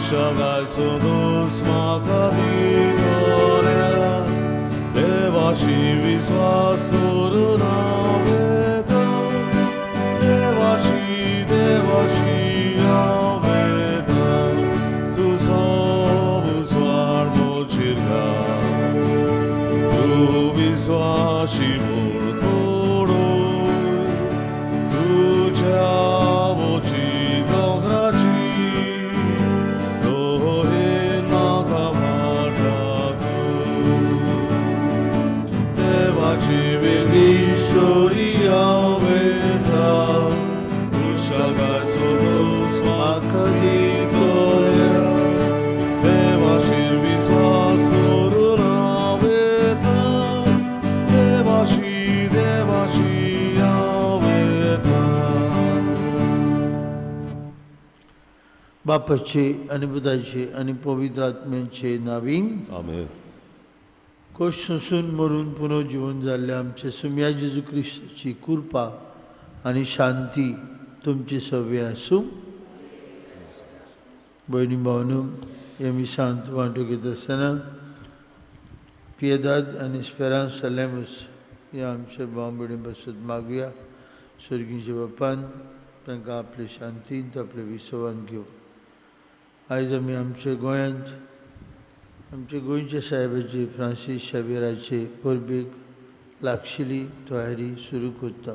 उशागाय सोदोस म्हाका दितल्या देवाशी विस्वास दवरून हांव वेता देवाशी देवाशी हांव वेता तुजो उजवाड म्हजेर घाल तूं विस्वाशी म्हूण कोडून तुज्या वची दोंगराची तोहेन म्हाका वाट दाखय देवाची वेदी सरी हांव वेता उशागाय सोदोस म्हाका दितल्या देवाचेर विस्वास दवरून हांव वेता देवाशी देवाशी हांव वेता. बापाचे आनी पुताचे आनी पवित्र आत्म्याचे नांवी आमेन. कोश सोंसून मरून पुनर्जिवन जाल्ल्या आमचे सुम्या जेजू क्रिस्ताची कृपा आनी शांती तुमची सव्य आसूं. भयणी भावनो, हे मिसांत वांटो घेता आसतना पियेदाद आनी स्पेरांस सलेमूस ह्या आमच्या भाव भयणी पासत मागुया. स्वर्गीच्या बापान तांकां आपले शांतींत आपले विसवान घेवं. आयज आमी आमच्या गोंयांत आमच्या गोंयच्या साहेबाची फ्रांसीस शाविराचे परबेक लागशिल्ली तयारी सुरू करता.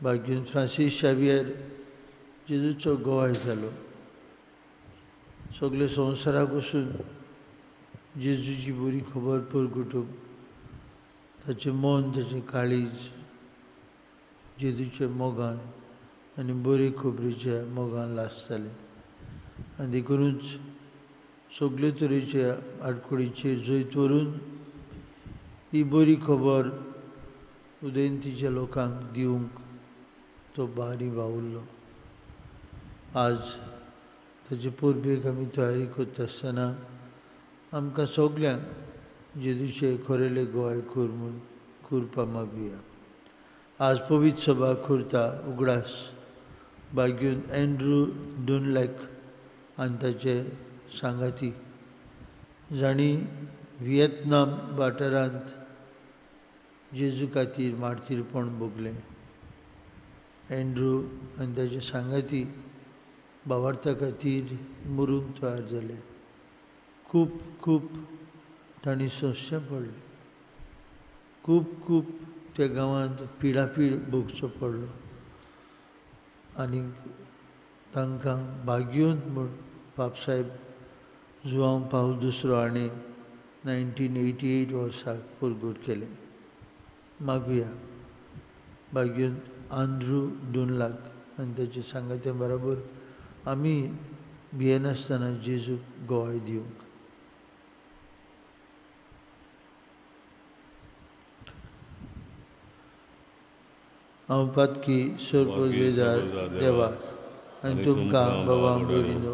भाग्यून फ्रांसीस शावियर जेजूचो गोवाय जालो. सगळे संवसाराक वचून जेजूची बरी खबर परगटूंक ताचें मन ताचें काळीज जेजूच्या मोगान आनी बरे खबरीच्या मोगान लासतालें आनी देखुनूच सगळे तरेच्या आडखळीचेर जैत व्हरून ही बरी खबर उदयंतीच्या लोकांक दिवंक तो बारी वावुरलो. आज ताचे परबेक आमी तयारी करता आसतना आमकां सगल्यांक जेजूचे खरेले गोवाय कर म्हूण कृपा मागुया. आज पवित्र सभा करता उगडास बाग्यून एंड्रू डुनलॅक आनी ताचे सांगाती जांणी व्हिएतनाम वाठारांत जेजू खातीर मार्तीरपण भोगलें. एंड्रू आनी ताचे सांगाती भावार्था खातीर मरूंक तयार जाले. खूब खूब तांणी सोंसचें पडलें. खूब खूब त्या गांवांत पिडापीड भोगचो पडलो आनी तांकां भाग्योंत म्हूण बापसाहेब जुआंव पावल दुसरो हाणें 1988 वर्साक परगट केलें. मागुया भाग्योंत आंद्रू डुनलाक आनी ताचे सांगात्या बराबर आमी भियेनासतना जेजूक गोवाय दिवंक. हांव पातकी सोरपदवेदार देवा आनी तुमकां बाबा भयणीनो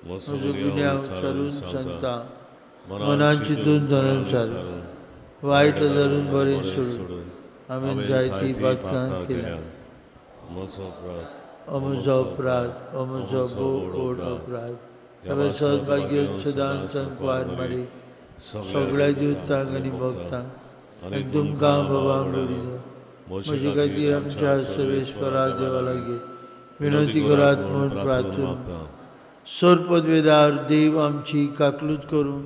म्हजो गुन्यांव चालून सांगता मनान चिंतून धरून चालून वायट धरून बरें सोडून हांवें जायती पातकां केल्या. अमुजो अपराध अमुजो भोव अपराध हांवें सद्भाग्य सदां संकवार मारी सगळ्या दिवतांक आनी भक्तांक आनी तुमकां बाबा भयणीनो म्हजे खातीर आमच्या सर्वेस्परा देवा लागीं विनंती करात म्हूण प्रार्थना. सोरपदवेदार देव आमची काकलूत करून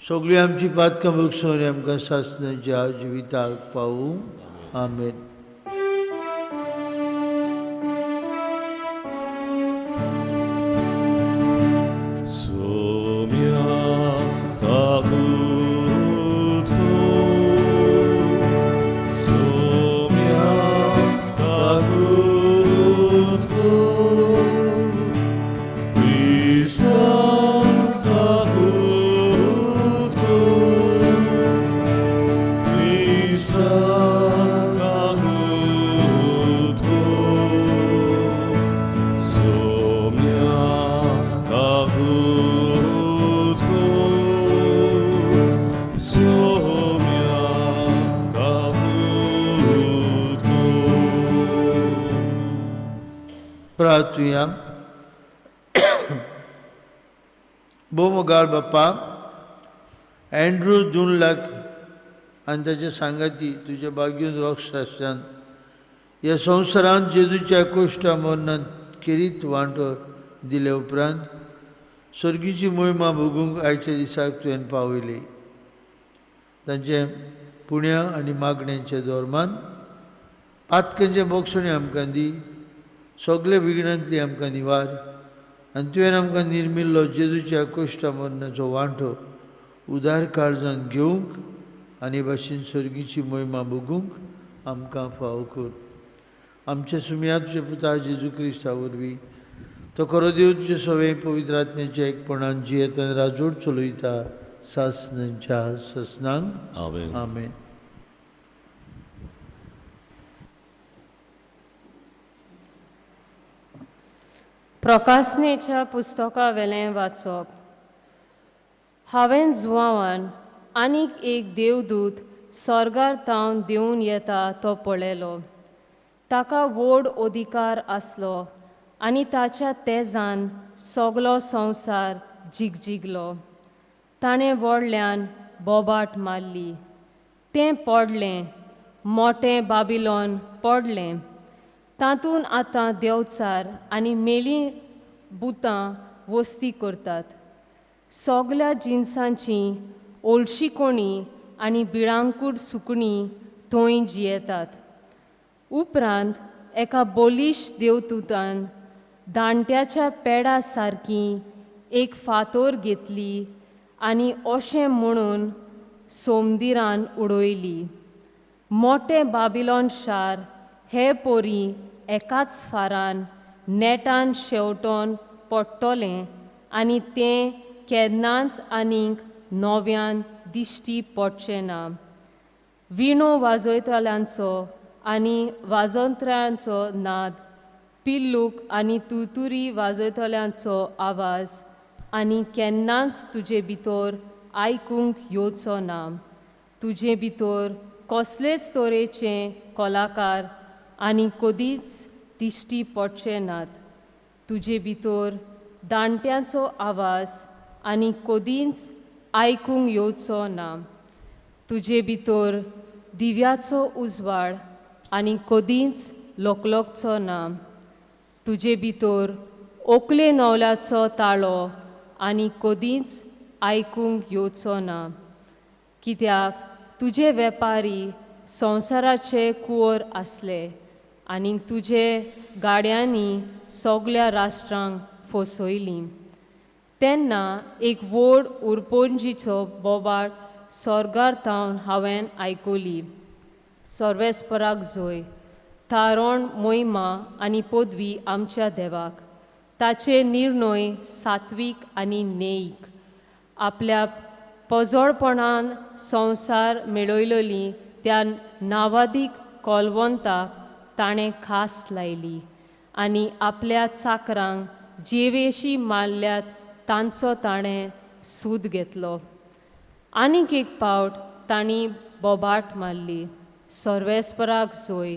सगळी आमची पातकां भोगसून आमकां सासणाच्या जिविताक पावूं. आमेन. प्रार्थुया. भोवमोगाळ बाप्पा, एंड्रू 2 लाख आनी ताचे सांगाती तुज्या बागीन रोक्षासान ह्या संवसारांत जेजूच्या कोश्टा मरणांत खेरीत वांटो दिले उपरांत सर्गीची मोहिमा भोगूंक आयच्या दिसाक तुवें पावयली. तांचे पुण्या आनी मागण्यांच्या धर्मान पातकांचे बोगसणे आमकां दी, सगळे विघ्नांतली आमकां निवार आनी तुवें आमकां निर्मिल्लो जेजूच्या कोश्टा मरणाचो वांटो उदार काळजान घेवंक आनी भाशेन सर्गीची मोहिमा भोगूंक आमकां फावो कर. आमच्या सुमया तुज्या पुता जेजू क्रिस्ता वरवीं तो खरो देव तुजे सवे पवित्र आत्म्याच्या एकपणान जियेतान राजोड चलयता सासनांच्या ससनांक. आमेन. आमेन. प्रकासनेच्या पुस्तका वेलें वाचप. हांवें जुवांवान आनीक एक देवदूत स्वर्गार तावन देंवन येता तो पळयलो. ताका व्हड अधिकार आसलो आनी ताच्या तेजान सगलो संवसार जिगजिगलो. ताणें व्हडल्यान बोबाट मारली, तें पडलें, मोटें बाबिलोन पडलें. तातूंत आतां देंवचार आनी मेली बुतां वस्ती करतात. सगल्या जिनसांची ओलशीकोणी आनी बिळांकूड सुकणीं थंय जियेतात. उपरांत एका बोलीश देवदूतान दांट्याच्या पेडा सारकी एक फातोर घेतली आनी अशें म्हणून सोमदिरान उडयली, मोटें बाबिलोन शार हे पोरी एकाच फारान नेटान शेंवटोन पडटलें आनी तें केन्नाच आनीक नव्यान दिश्टी पडचें ना. विणो वाजयतल्यांचो आनी वाजंत्र्यांचो नाद, पिल्लूक आनी तुरतुरी वाजयतल्यांचो आवाज आनी केन्नाच तुजे भितर आयकूंक येवचो ना. तुजे भितर कसलेच तरेचे कलाकार आनी कदीच दिश्टी पडचे नात. तुजे भितर दांट्यांचो आवाज आनी कदीच आयकूंक येवचो ना. तुजे भितर दिव्याचो उजवाड आनी कदीच लोकलोकचो ना. तुजे भितर ओकले नवल्याचो ताळो आनी कदीच आयकूंक येवचो ना. कित्याक तुजे वेपारी संवसाराचे कुंवर आसले आनी तुजे गाड्यांनी सगल्या राष्ट्रांक फसयलीं. तेन्ना एक व्हड उरपोंजीचो बोबाट स्वर्गार थावन हांवें आयकली, सर्वेस्पराक जोय, थारण मोहिमा आनी पदवी आमच्या देवाक. ताचे निर्णय सात्वीक आनी नेयीक. आपल्या पजोळपणान संवसार मेळयलेली त्या नावादीक कोलवंताक ताणें खास लायली आनी आपल्या चाकरांक जेवेशी मारल्यात तांचो ताणें सूद घेतलो. आनीक एक पावट तांणी बोबाट मारली, सर्वेस्पराक जोय,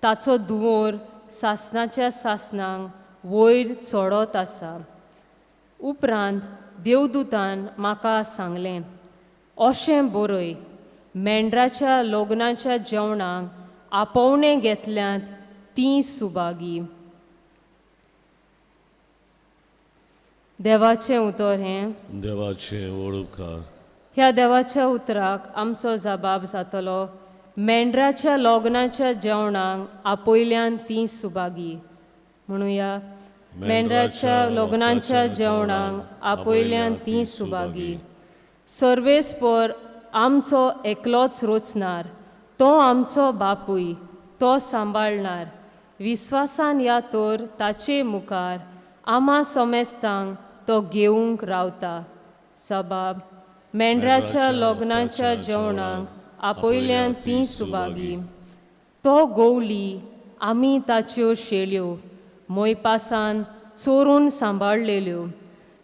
ताचो धुंवोर सासनाच्या सासनांक वयर चडत आसा. उपरांत देवदूतान म्हाका सांगलें, अशें बरय, मेंढराच्या लग्नाच्या जेवणाक आपोवणें घेतल्यांत तीं सुभागी. देवाचें उतर हें. देवाचें व्हड उपकार. ह्या देवाच्या उतराक आमचो जबाब जातलो, मेंढराच्या लग्नाच्या जेवणाक आपयल्यान तीं सुभागी. म्हणुया, मेंढराच्या लग्नाच्या जेवणाक आपयल्यान तीं सुभागी. सर्वेस्पर आमचो एकलोच रोचणार, तो आमचो बापूय, तो सांबाळणार. विस्वासान या तर ताचे मुखार आमा समेस्तांक तो घेवंक रावता. सबाब, मेंढराच्या लग्नाच्या जेवणाक आपयल्यान तीं सुभागी. तो गोवली, आमी ताच्यो शेळ्यो मोयपासान चोरून सांबाळलेल्यो.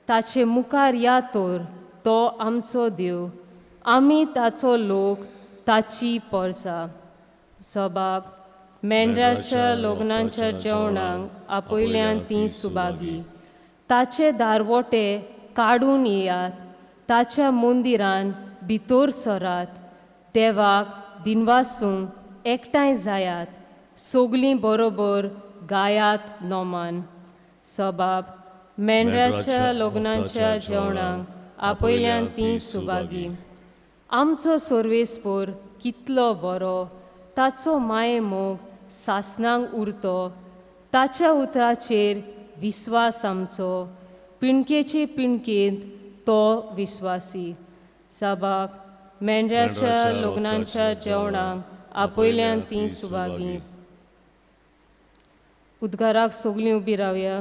ताचे मुखार या तर तो आमचो देव, आमी ताचो लोक, ताची परसा. सबाब, मेंढराच्या लग्नाच्या जेवणाक आपयल्यान तीं सुभागी. ताचे दारवोटे काडून येयात, ताच्या मंदिरान भितर सरात, देवाक दिनवासूंक एकठांय जायात, सगलीं बरोबर गायात नोमान. सबाब मेंढराच्या लग्नाच्या जेवणाक आपयल्यान तीं सुभागी. आमचो सर्वेस्पोर कितलो बरो, ताचो माये मोग सासणांक उरतो, ताच्या उतराचेर विस्वास आमचो, पिणकेचे पिणकेंत तो विस्वासी. सबाब मेंढराच्या लग्नाच्या जेवणाक आपयल्यान तीं सुभागी. उद्गाराक सगलीं उबी रावया.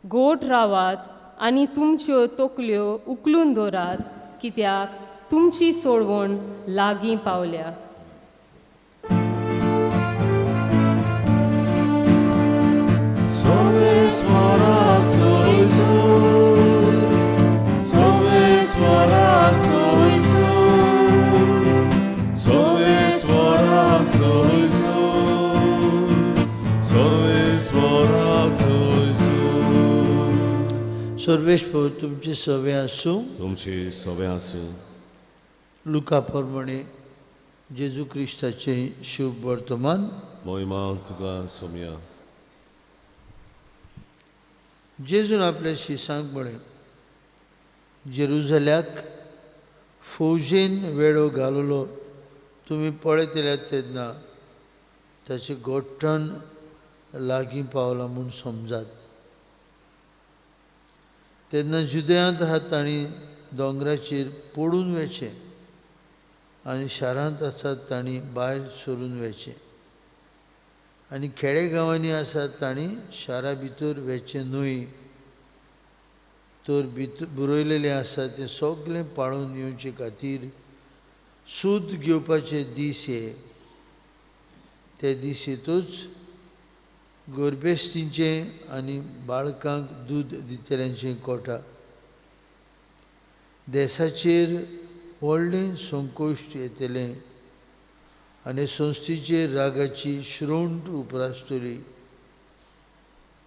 गोट रावात आनी तुमच्यो तकल्यो उखलून दवरात, कित्याक तुमची सोडवण लागीं पावल्या. सर्वेस्पोर तुमचे सवे आसूं. तुमचे सवे आसूं. लुका प्रमाणे जेजू क्रिस्ताचें शुभ वर्तमान. मोहिमा तुका सोम्या. जेजून आपल्या शिसांक म्हळें, जेरुजल्याक फौजेन वेळो घाललो तुमी पळयतले तेन्ना ताचें गोठण लागीं पावलां म्हूण समजात. तेन्ना जुदयांत आहा तांणी दोंगराचेर पडून वचचें आनी शारांत आसात तांणी भायर सरून वचचें आनी खेडे गांवांनी आसात तांणी शारा भितर वचचें न्हय, तर भितर बरयलेलें आसा तें सगळें पाळून येवचे खातीर सूद घेवपाचे दीस हे. ते दीस येतूच गोरबेस्तींचें आनी बाळकांक दूद दितल्यांचें कोटा. देसाचेर व्हडलें संकोश्ट येतलें आनी संस्थेचेर रागाची श्रोंट उप्रासतली.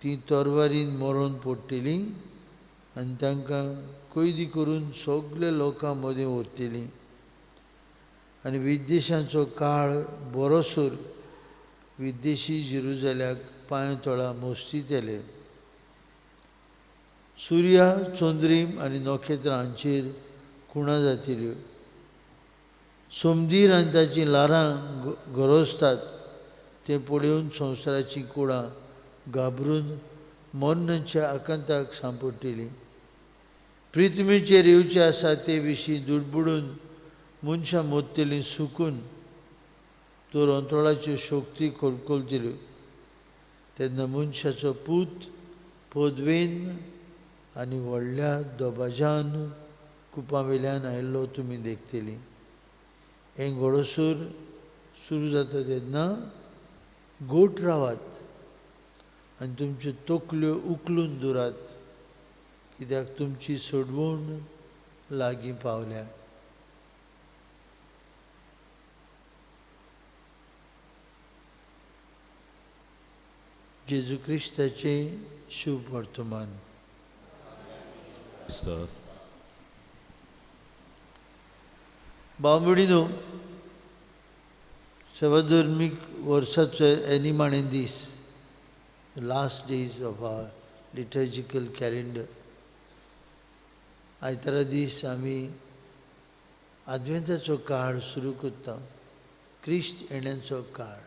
ती तरवारीन मरोन पडटली आनी तांकां कैदी करून सगळे लोकां मदें व्हरतली आनी विदेशांचो काळ बरोसर विदेशी जेरुजल्याक पांय तळा मोस्तीतले. सुर्या चंद्रीम आनी नखेत्रां हांचेर खुणा जातल्यो. सोमदीर आनी ताचीं ल्हारां गरजतात तें पळोवन संवसाराचीं कुळां घाबरून मरणाच्या आकांताक सांपडटलीं. पृथ्वीचेर येवचें आसा ते विशीं दुडबुडून मनशां मोत्तलीं सुकून तर अंतराळाच्यो शक्ती कलकलतल्यो. तेन्ना मनशाचो पूत पदवेन आनी व्हडल्या दबाज्यान कुपां वयल्यान आयिल्लो तुमी देखतलीं. हें घोडोसूर सुरू जाता तेन्ना गोट रावात आनी तुमच्यो तकल्यो उखलून दवरात, कित्याक तुमची सोडवण लागीं पावल्या. जेजू क्रिस्ताचें शुभ वर्तमान. भाव भयणीनो, सेवाधर्मीक वर्साचो निमाणे दीस, last days of our liturgical calendar. आयतारा दीस आमी आदवेंताचो काळ सुरू करता, क्रिस्त येण्याचो काळ.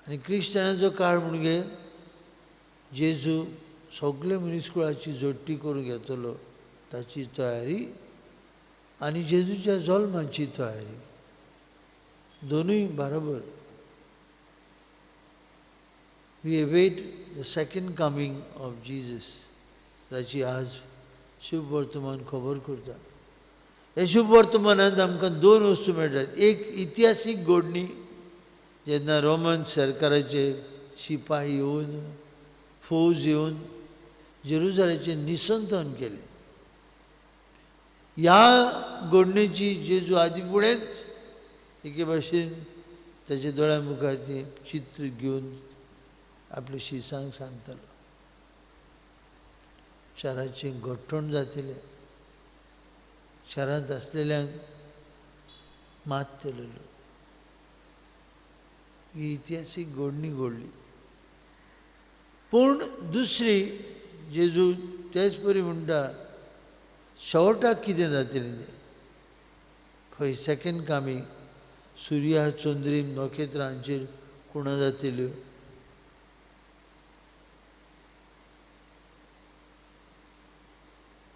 आनी क्रिस्त येण्याचो काळ म्हणजे जेजू सगळे मनीसकुळाची जोडटी करून घेतलो ताची तयारी आनी जेजूच्या जल्माची तयारी दोनूय बरोबर. We await the second coming of Jesus. ताची आज शुभ वर्तमान खबर करता. हे शुभ वर्तमानांत आमकां दोन वस्तू मेळटात. एक इतिहासीक घडणी जेन्ना रोमन सरकाराचे शिपाय येवन फौज येवन जेरुजालाचें निसंतन केलें. ह्या घडणेची जेजू आदी फुडेंच एके भाशेन ताच्या दोळ्या मुखार तें चित्र घेवन आपल्या शिसांक सांगतालो. शाराचें घट्टण जातलें, शारांत आसलेल्यांक मारतले लोक. ही इतिहासीक घडणी घडली. पूण दुसरी जेजू तेच परी म्हणटा शेवटाक कितें जातलें तें खंय सेकेंड कामींग सुर्या चंद्रीम नखेत्रांचेर खुणा जातल्यो.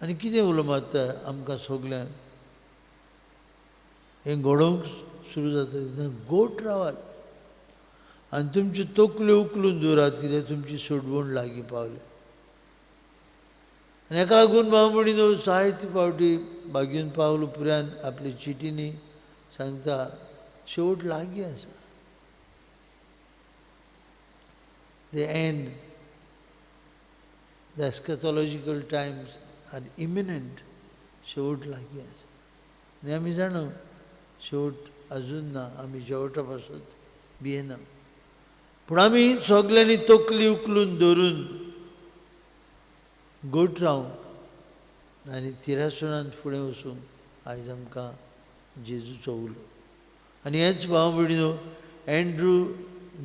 आनी कितें उलो मारता आमकां सगल्यांक हें घडोवंक सुरू जाता तेन्ना गोट रावात आनी तुमच्यो तकल्यो उखलून दवरात कित्याक तुमची सोडवण लागीं पावल्या. आनी हेका लागून भाव भयणीनो जायते फावटी बागीन पावल उपरांत आपल्या चिटींनी सांगता शेवट लागीं आसा. The end, the eschatological times are imminent. शेवट लागीं आसा. आनी आमी जाणा शेवट अजून ना, आमी शेवटा पासत भियेना. पूण आमी सगल्यांनी तकली उखलून धरून गोट रावंक आनी तिरासणांत फुडें वचूंक आयज आमकां जेजूचो उलो. आनी हेच भाव भयणीनो एंड्रू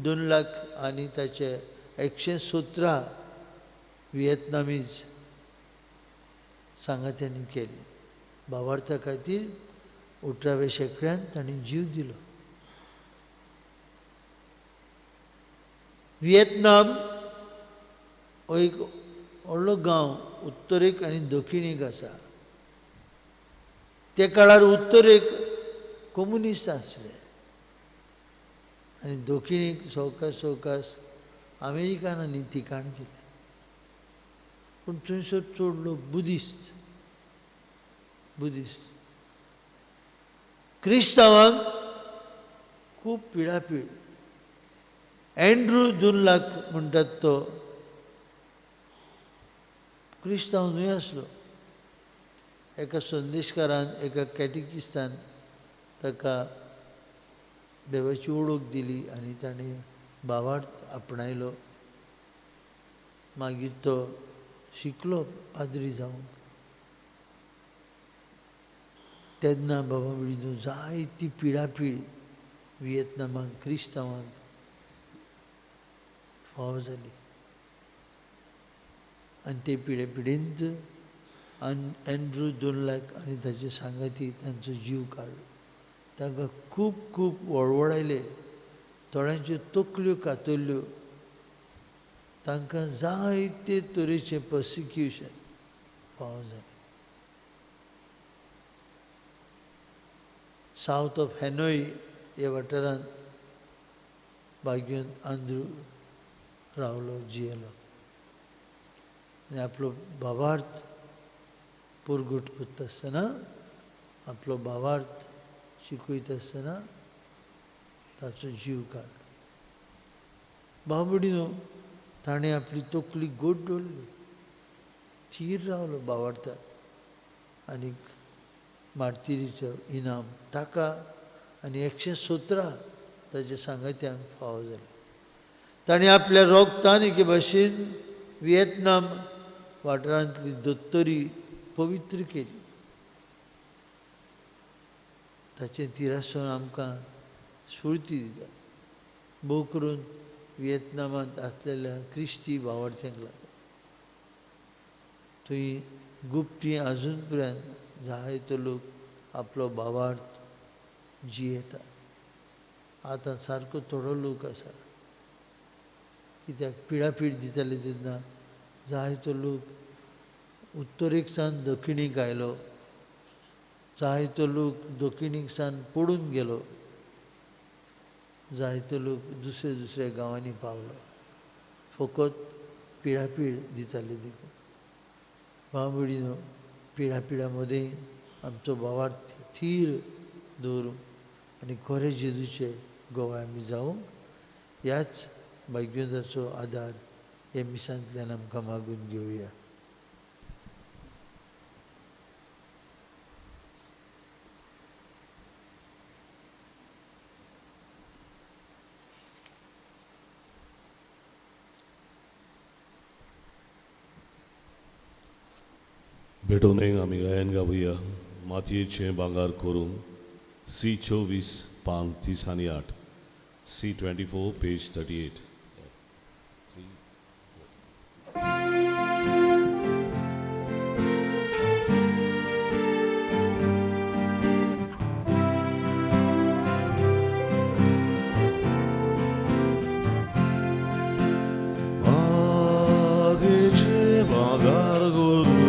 2 लाख आनी ताचे 117 वियेतनामीज सांगात्यांनी केली. भावार्था खातीर 18व्या शेंकड्यांत तांणी जीव दिलो. वियेतनाम हो एक व्हडलो गांव उत्तरेक आनी दक्षिणेक आसा. त्या काळार उत्तरेक कम्युनिस्ट आसले आनी दक्षिणेक सवकास सवकास अमेरिकनांनी ठिकाण केलें. पूण थंयसर चड लोक बुद्धिस्ट बुद्धिस्ट क्रिस्तांवांक खूब पिडापीड. एंड्रू 2 लाख म्हणटात तो क्रिस्तांव न्हय आसलो. एका संदेशकारान एका कॅटिकिस्तान ताका देवाची ओळख दिली आनी ताणें भावार्थ आपणायलो. मागीर तो शिकलो पाद्री जावंक. तेन्ना बाबा भयणीनो जायती पिडापीड वियेतनामाक क्रिस्तांवांक फावो जाली. आनी ते पिडेपिडेंत एंड्रू 2 लाख आनी ताचे सांगाती तांचो जीव काडलो. तांकां खूब खूब वळवळायले, थोड्यांच्यो तकल्यो कातरल्यो, तांकां जायते तरेचें पर्सिक्युशन फावो जालें. सावथ ऑफ हॅनोई ह्या वाठारांत बागीन आंद्रू रावलो, जियेलो आनी आपलो भावार्थ परगट करता आसतना आपलो भावार्थ शिकयता आसतना ताचो जीव काडलो. भाव भयणीनो ताणें आपली तकली गोड दवरली, थीर रावलो भावार्थाक आनी मार्तिरीचो इनाम ताका आनी 117 ताच्या सांगात्यांक फावो जालें. ताणें आपल्या रोगतान एके भाशेन वियेतनाम वाठारांतली दोत्तरी पवित्र केली. ताचें तिरासण आमकां स्फूर्ती दिता, भोव करून वियेतनामांत आसलेल्या क्रिस्ती भावार्थ्यांक लागून. थंय गुप्ती आजून पर्यंत जायतो लोक आपलो भावार्थ जियेता. आतां सारको थोडो लोक आसा कित्याक पिडापीड दिताले तेन्ना जायतो लोक उत्तरेक सावन दक्षिणेक आयलो, जायतो लोक दक्षिणेक सावन पडून गेलो, जायतो लोक दुसऱ्या दुसऱ्या गांवांनी पावलो. फकत पिडापीड दिताले देखून. भाव भयणीनो पिडापिडा मदीं आमचो भावार्थ थीर दवरूंक आनी खरें जेजूचे गोवा आमी जावंक ह्याच भाग्यवंताचो आदार हे मिसांतल्यान आमकां मागून घेवया. भेटोवन आमी गायन गावया मातयेचें भांगर करूंक सी 24 पान 38, C 24 page 38. मातयेचें भांगर करूं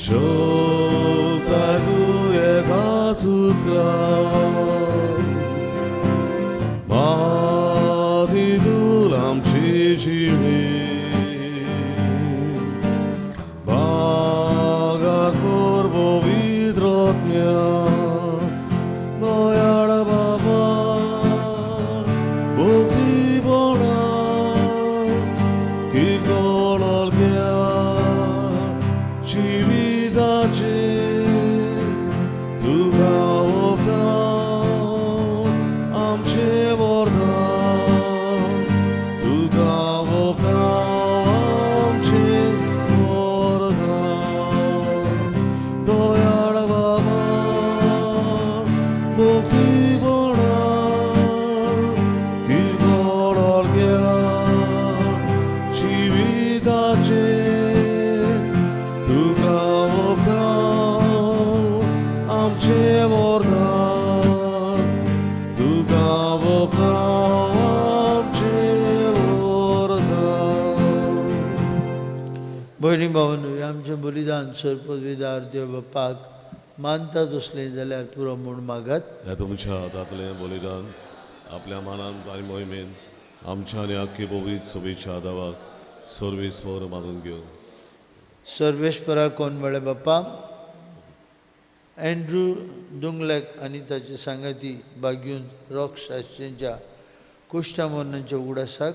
शोकताय तूं एका चुकरा माती तूं आमची जिणी भागार कोर पवित्र दयाळ बाबा भक्तीपणा किरकोळ जिविताचे तुका ओंपता आमचें वरदान, तुका ओंपता आमचें वरदान. दयाळ बाबा भक्तीपणा किरकोळ जिविताचे तुका ओंपता आमचें वरदान, तुका ओंपता आमचें वरदान. भयणी भावांनो, आमचें बलिदान सर्पविदार देव बापाक मानता तसलें जाल्यार पुरो म्हूण मागात. ह्या तुमच्या हातांतलें बलिदान आपल्या मानान आनी मोहिमेन आमच्या आनी आख्खी पवित्र सभेच्या आदावाक सर्वेस्पर मागून घेवन. सर्वेस्परा कोण म्हळ्यार बाप्पा एंड्रू दुंगलेक आनी ताचे सांगाती बाग्यून रॉक शास्त्रींच्या कुश्टा मरणाच्या उगडासाक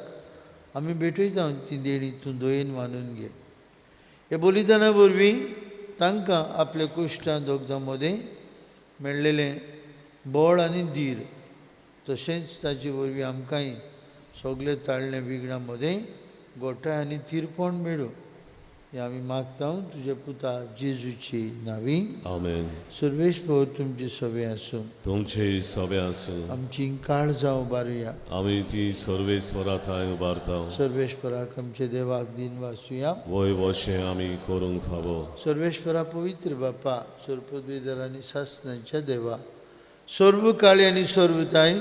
आमी भेटयता ती देणी तूं दयेन मानून घे. हे बलिदाना वरवीं तांकां आपल्या कुश्टां दोगदां मदें मेळ्ळेलें बळ आनी धीर, तशेंच ताचे वरवीं आमकांय सगळे ताळ्ळे विगडां मदें गोठाय आनी थिरपण मेळूं हें आमी मागता तुज्या पुता जेजूची नांवी. आमेन. सर्वेस्पर तुमचे सवे आसूं. तुमचे सवे आसूं. आमची काळजां उबारुया. आमी ती सर्वेस्परा थंय उबारता. सर्वेस्पराक आमच्या देवाक दिन वासुया. वय वशें आमी करूंक फावो. सर्वेस्परा पवित्र बापा, सर्पद्वेदर आनी सासणाच्या देवा, सर्व काळी आनी सर्वताय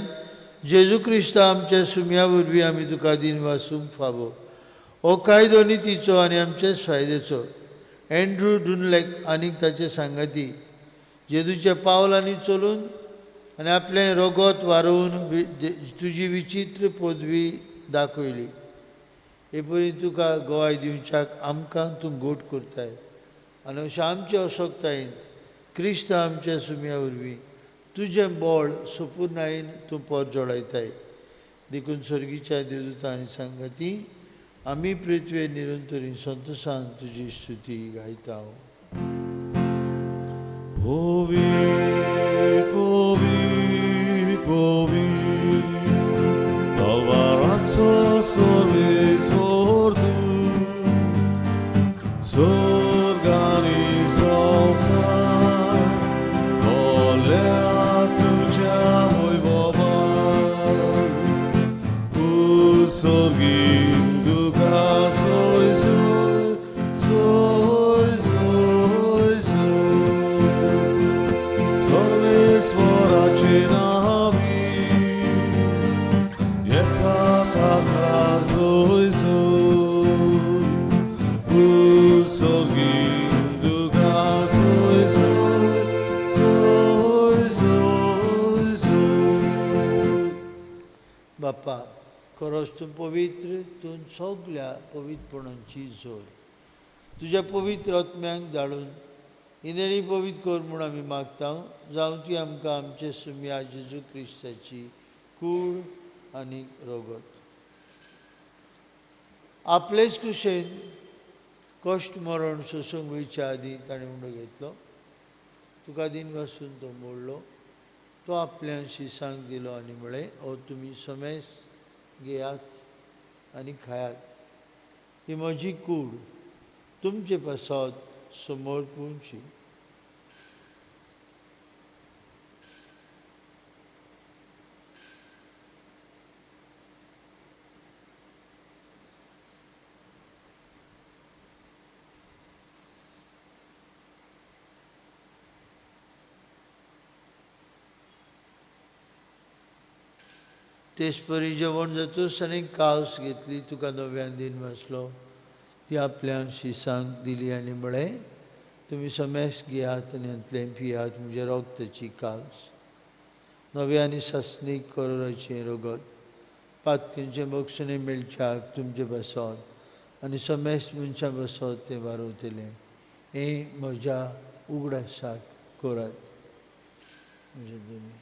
जेजू क्रिस्ता आमच्या सुम्या वरवीं आमी तुका दिन वासूंक फावो. हो कायदो नितीचो आनी आमच्याच फायद्याचो. एंड्रू डुनलेक आनी ताचे सांगाती जेजूच्या पावलांनी चलून आनी आपलें रगत वारोवन तुजी विचित्र पदवी दाखयली. हे परी तुका गवाय दिवच्याक आमकां तूं गोट करताय आनी अशें आमचे असक्तायेन क्रिस्त आमच्या सुम्या वरवीं तुजें बळ सोपुर्णायेन तूं परजळायताय. देखून सर्गीच्या देवदूता आनी सांगाती आमी पृथ्वेर निरंतरी संतोषान तुजी स्तुती गायता. पवित्र पवित्र पवित्र तवाराचो सर्वेस्पर तूं, स्वर्ग आनी संवसार भरल्या तुज्या वैभवान. उत्सर्गी तुका सोय सोय सोय सोय सोय सर्वेस्पराचे नांवी येता ताका सोय सोय. उत्सर्गी तुका सोय सोय सोय सोय सोय. बाप्पा खरोच तूं पवित्र, तूं सगल्या पवित्रपणाची जोर. तुज्या पवित्र आत्म्यांक धाडून ही देणी पवित्र कर म्हूण आमी मागता. जावं ती आमकां आमचे सुम्या जेजू क्रिस्ताची कूड आनी रगत. आपलेच कुशेन कश्ट मरण सोसूंक वयच्या आदीं ताणें उंडो घेतलो, तुका दिन वासून तो मोडलो, तो आपल्या शिसांक दिलो आनी म्हळें, ओ तुमी समेस घेयात आनी खायात, ही म्हजी कूड तुमचे पासत समर्पूंची. तेचपरी जेवण जातूच ताणें कावस घेतली, तुका नव्यान दिन वाचलो, ती आपल्या शिसांक दिली आनी म्हळें, तुमी समेस घेयात आनी हांतलें पियात, म्हज्या रगताची कावस, नव्या आनी सासणीक करोराचें रगत, पातकेंचें बक्षणें मेळच्याक तुमचे पासत आनी समेस मनशां पासत तें वारवतलें. हें म्हज्या उगडासाक करात. म्हजें तुमी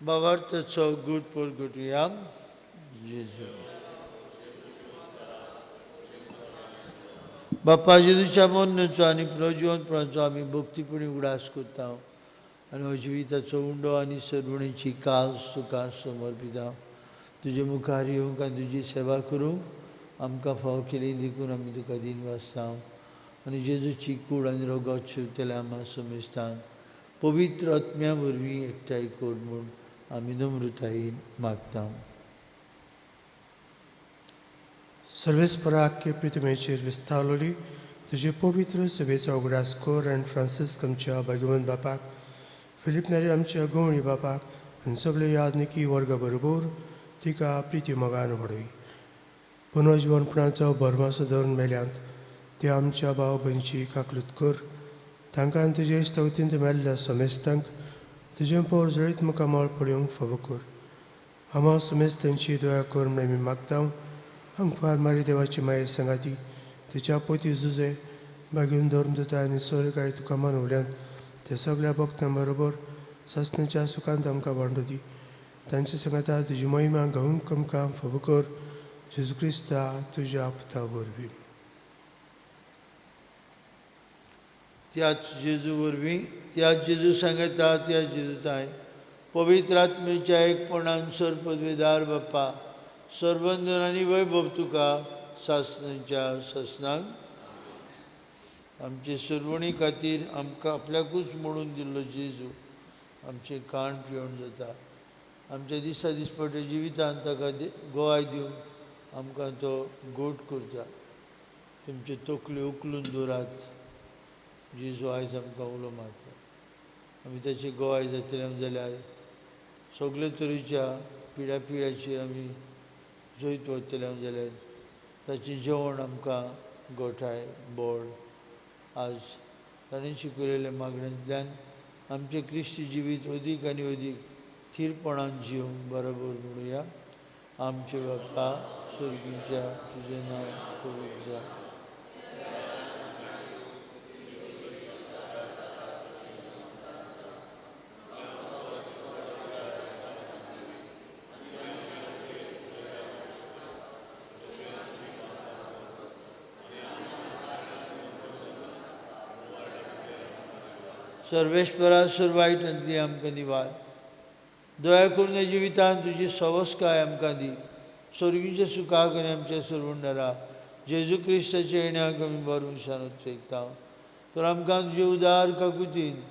भावार्थाचो गूट परगटुया. जेजू बाप्पा जेजूच्या मरणाचो आनी पुनर्जिवंतपणाचो आमी भक्तीपणी उगडास करता आनी हो जिविताचो उंडो आनी सरवणेची कास तुका समर्पिता. तुजे मुखार येवंक आनी तुजी सेवा करूंक आमकां फावो केली देखून आमी तुका दिन वाचता आनी जेजूची कूड आनी रगत शिवतल्या आमा समेस्तांक पवित्र आत्म्या वरवीं एकठांय कर म्हूण आमी नम्रतायेन मागता. सर्वेस्पराक प्रतिमेचेर विस्तारलोली तुजे पवित्र सभेचो उगडास कर आनी फ्रांसिस्क आमच्या भाग्यवंत बापाक, फिलीप नेरी आमच्या गवळी बापाक आनी सगळे यादनिकी वर्गा बरोबर तिका प्रिती मोगान व्हडय. पुनर्जिवनपणाचो भरमासो धरून मेल्यांत ते आमच्या भाव भयणीची काकलूत कर, तांकां तुजे स्तवतींत मेल्ल्या समेस्तांक तुजें पोर जळीत मुखामळ पळोवंक फावो कर. आमा समेस्तांची दया कर म्हण आमी मागता. अंकवार मारी देवाची माये सांगाती तिच्या पोती जुजे बागेवन धर्म दिता आनी सोरेकाळी तुका मानवल्यान ते सगळ्या भक्तां बरोबर सासणाच्या सुखांत आमकां वांटो दी. तांचे सांगाता तुजी महिमा गावंक आमकां फावो कर. जेजू क्रिस्ता तुज्या पुता वरवीं. त्याच जेजू वरवीं, त्याच जेजू सांगता, त्याच जेजू ताय पवित्र आत्मेच्या एकपणान सर्वपदवेदार बाप्पा सर्वंदन आनी वैभव तुका सासणाच्या सासणाक. आमचे सरवणी खातीर आमकां आपल्याकूच म्हणून दिल्लो जेजू आमचें काण पिवन जाता. आमच्या दिसा दिसपट्या जिवितांत ताका गोवाय दिवन आमकां तो गोट करता. तुमच्यो तकल्यो उखलून दवरात. जेजू आयज आमकां उलो मारता. आमी ताची गोवाय जातले जाल्यार सगळे तरेच्या पिड्या पिड्याचेर आमी जैत वतले जाल्यार ताचें जेवण आमकां गोठाय बोड. आज ताणें शिकयलेल्या मागण्यांतल्यान आमचें क्रिस्ती जिवीत अदीक आनी अदीक थीरपणान जिवंक बरोबर म्हणुया. आमचे बापा सर्गीच्या, तुजें नांव पवित्र जावं. सर्वेश्वरा सर्वायटांतली आमकां निवार. दया करून जिवितांत तुजी सवस्काय आमकां दी. स्वर्गीच्या सुखाक आनी आमच्या सर्वंडरा जेजू क्रिस्ताच्या येण्याक आमी बरो शान उत्तेकता. तर आमकां तुजे उदार काकुतीन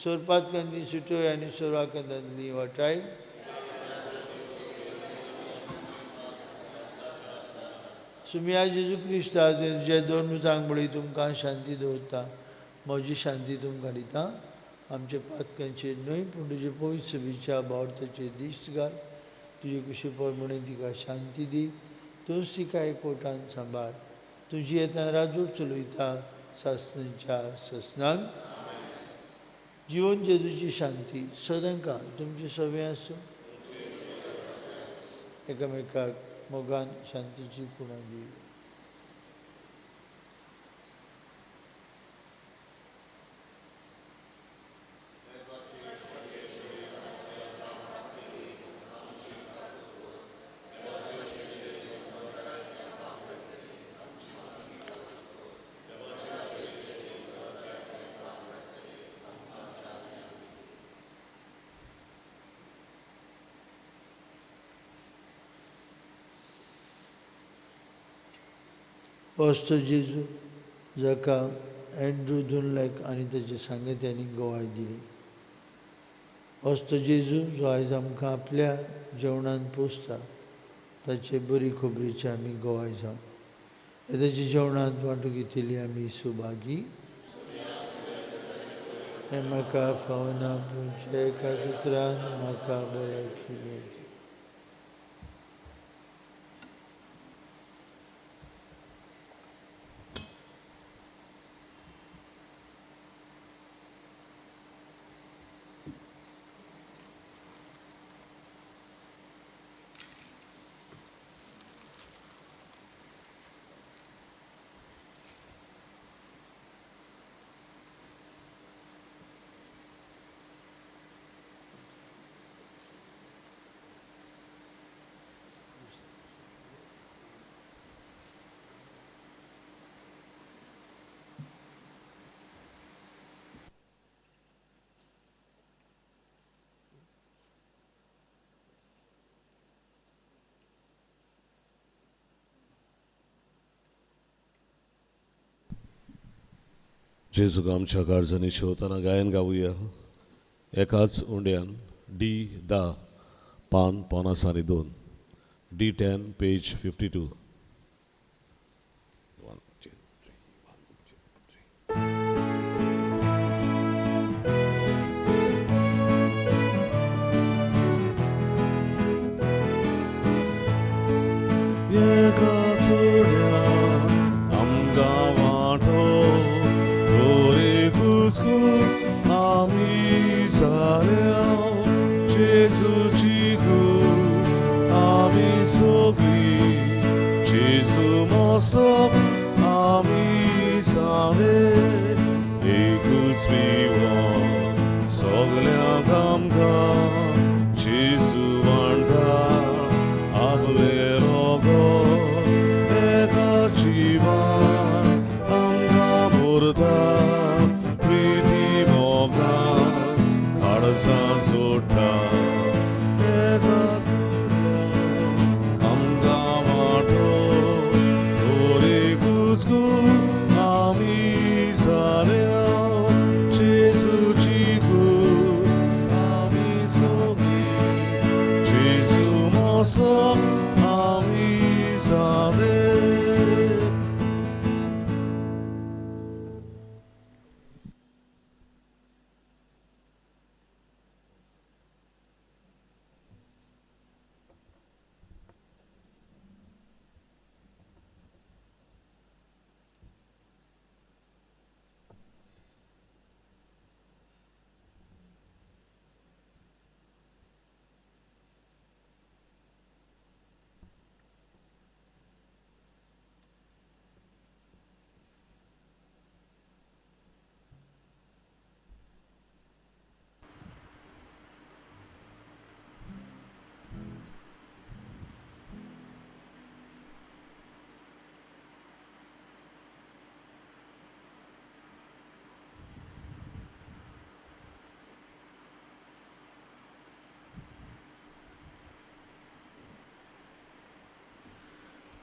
सोरपातकांतली सुटय आनी सोराकांतांतली वाटाय. सुमिया जेजू क्रिस्ता तुज्या दोन मुतांक बळी तुमकां शांती दवरता, म्हजी शांती तुमकां दिता. आमच्या पातकांचेर न्हय पूण तुजे पवित्र सभेच्या भावार्थाचेर दिश्ट घाल. तुजे कुशी प्रमाणे तिका शांती दी. तूंच तिका एकवटान सांबाळ. तुजी येतना राजूट चलयता सासणाच्या सासणाक. जिवन जेजूची शांती सदांकाळ तुमचे सगळें आसूं. एकामेकाक मोगान शांतीची कुणां दिवया. पोस्तो जेजू जाका एंड्रू दुनलेक आनी ताचे सांगत्यांनी गवाय दिली. पोस्तो जेजू जो आयज आमकां आपल्या जेवणान पोसता ताचे बरी खबरीची आमी गवाय जावं. ताच्या जेवणांत वांटू घेतिल्ली आमी सुभागी. हें म्हाका फावना पूण एका सुत्रान म्हाका भलायकी मेळची. जेजूक आमच्या काळजांनी शेवतना गायन गावया. एकाच उंड्यान डी 10 पान 52, D10 page 52. 1 2 3 1 2 3. एकाच उंड्यान आमकां वांटो आमी जाल्या जेजूची कूड आमी सगळीं जेजू मस्तक आमी जाले एकूच पिवन सगल्यांक आमकां जेजू वांटा आपलें रगत एका जिवान आमकां भरता जोडटा एकाच आमकां वांटो एकूच कूड आमी जाल्या जेजूची कूड आमी सगळीं जेजू मस्तक आमी जाले.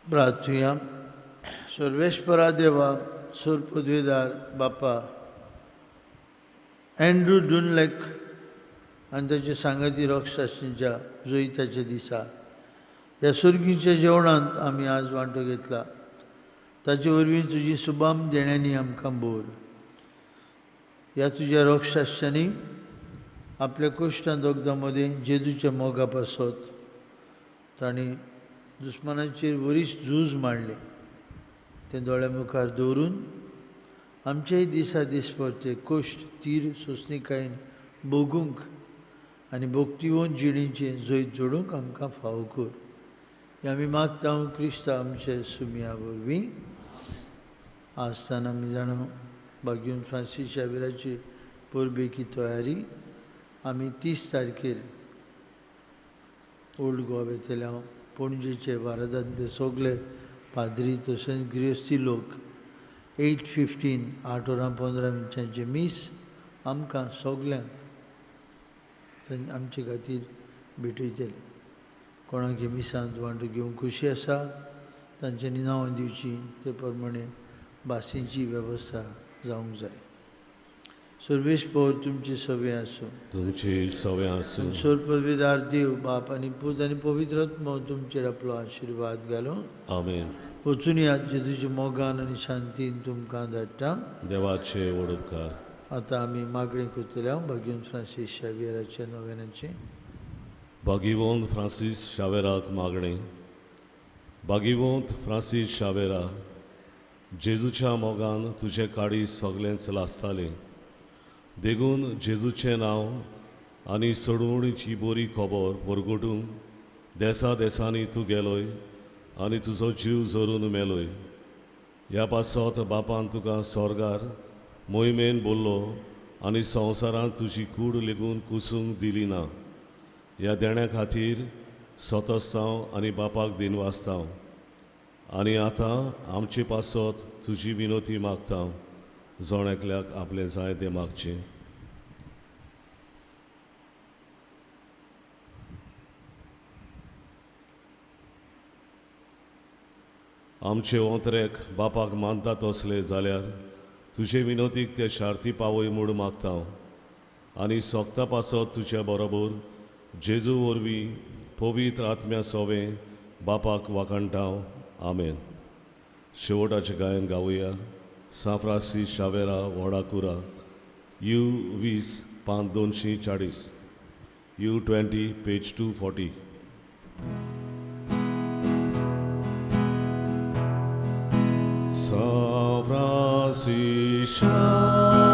प्रार्थुया. सर्वेश्वरा देवा सूर पदवीदार बापा एंड्रू डुनलेक आनी ताचे सांगाती रक्षाशींच्या जोयताच्या दिसा ह्या सुर्गीच्या जेवणांत आमी आज वांटो घेतला. ताचे वरवीं तुजी सुबाम देण्यांनी आमकां बोर. ह्या तुज्या रक्षाशांनी आपल्या कुश्टां दोगदां मदीं जेजूच्या मोगा पासत तांणी दुस्मानाचेर वरीस झूज मांडलें. तें दोळ्या मुखार दवरून आमचेय दिसा दिसपडचे कश्ट तीर सोंसणीकायेन भोगूंक आनी भोगतीवन जिणेचें जैत जोडूंक आमकां फावो कर. हें आमी मागता क्रिस्तांव आमचे सुमया वरवीं. आसतना आमी जाणा भाग्यून फ्रांसीस शावेराची परबेची तयारी आमी 30 तारखेर ओल्ड गोवा येतल्या पणजेचे भारतांतले सगळे पाद्री तशेंच गिरेस्ती लोक 8:15 8 वरां 15 मिनटांचें मीस आमकां सगल्यांक आमचे खातीर भेटयतले. कोणाक मिसांत वांटो घेवंक खुशी आसा तांच्यांनी नांवां दिवची, ते प्रमाणे बासींची वेवस्था जावंक जाय. सर्वेस्पर तुमचे सवे आसूं, तुमचे सवे आसूं. सर्वपविदार देव बाप आनी पूत आनी पवित्र आत्मो तुमचेर आपलो आशिर्वाद घालूं. आमेन. वचून यात जेजूच्या मोगान आनी शांतीन तुमकां धाडटा. देवाचे व्हड उपकार. आतां आमी मागणें करतले भाग्यून फ्रांसीस शावेराच्या नोवेनाचें. भागीवंत फ्रांसीस शावेराक मागणें. भागीवंत फ्रांसीस शावेरा, जेजूच्या मोगान तुजें काळीज सगळेंच लासतालें, देखून जेजूचें नांव आनी सोडवणीची बरी खबर परगटूंक देसा देसांनी तूं गेलोय आनी तुजो जीव जरून मेलोय. ह्या पासत बापान तुका स्वर्गार मोहिमेन बोल्लो आनी संवसारांत तुजी कूड लेगून कुसूंक दिली ना. ह्या देण्या खातीर सतस्तांव आनी बापाक दिनवासतांव आनी आतां आमचे पासत तुजी विनोती मागता. जण एकल्याक आपलें जाय तें मागचें. आमचे ओंतरेक बापाक मानता तसले जाल्यार तुजे विनोतीक ते शार्ती पावय म्हूण मागता आनी सोगता पासत तुज्या बरोबर जेजू वरवीं पवित्र आत्म्या सोवें बापाक वाखाणटा. आमेन. शेवटाचें गायन गावया. सां फ्रांसीस शावेरा वडाकुरा, you 20 पान 240, you 20 page 240. San Francis Xavier,